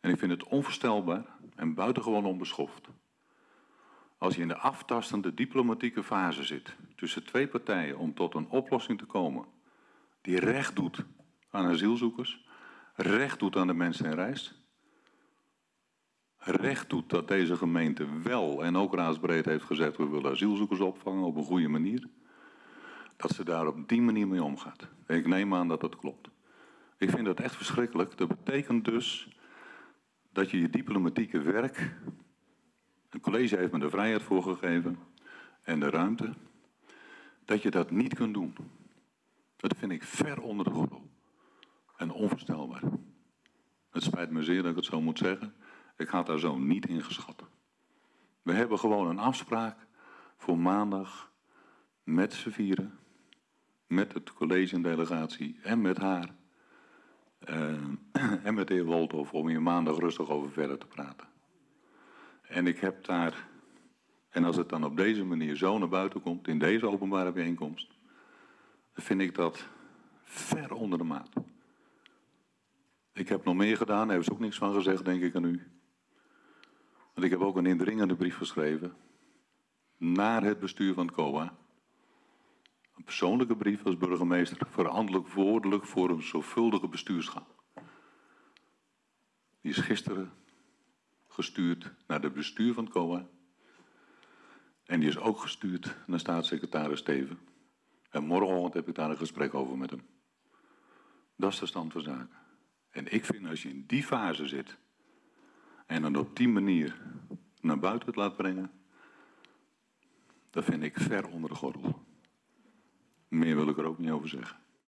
En ik vind het onvoorstelbaar en buitengewoon onbeschoft. Als je in de aftastende diplomatieke fase zit tussen twee partijen om tot een oplossing te komen die recht doet aan asielzoekers, recht doet aan de mensen in Rijs, recht doet dat deze gemeente wel en ook raadsbreed heeft gezegd we willen asielzoekers opvangen op een goede manier, dat ze daar op die manier mee omgaat. Ik neem aan dat dat klopt. Ik vind dat echt verschrikkelijk. Dat betekent dus dat je je diplomatieke werk, het college heeft me de vrijheid voor gegeven en de ruimte, dat je dat niet kunt doen. Dat vind ik ver onder de gordel en onvoorstelbaar. Het spijt me zeer dat ik het zo moet zeggen. Ik had daar zo niet in geschat. We hebben gewoon een afspraak voor maandag met z'n vieren, met het college en delegatie en met haar en met de heer Wolthof om hier maandag rustig over verder te praten. En ik heb daar, en als het dan op deze manier zo naar buiten komt, in deze openbare bijeenkomst, dan vind ik dat ver onder de maat. Ik heb nog meer gedaan, daar hebben ze ook niks van gezegd, denk ik aan u. Want ik heb ook een indringende brief geschreven naar het bestuur van het COA. Een persoonlijke brief als burgemeester, verantwoordelijk voor een zorgvuldige bestuursgang. Die is gisteren gestuurd naar het bestuur van het COA. En die is ook gestuurd naar staatssecretaris Steven. En morgenochtend heb ik daar een gesprek over met hem. Dat is de stand van zaken. En ik vind als je in die fase zit en dan op die manier naar buiten het laat brengen, dat vind ik ver onder de gordel. Meer wil ik er ook niet over zeggen.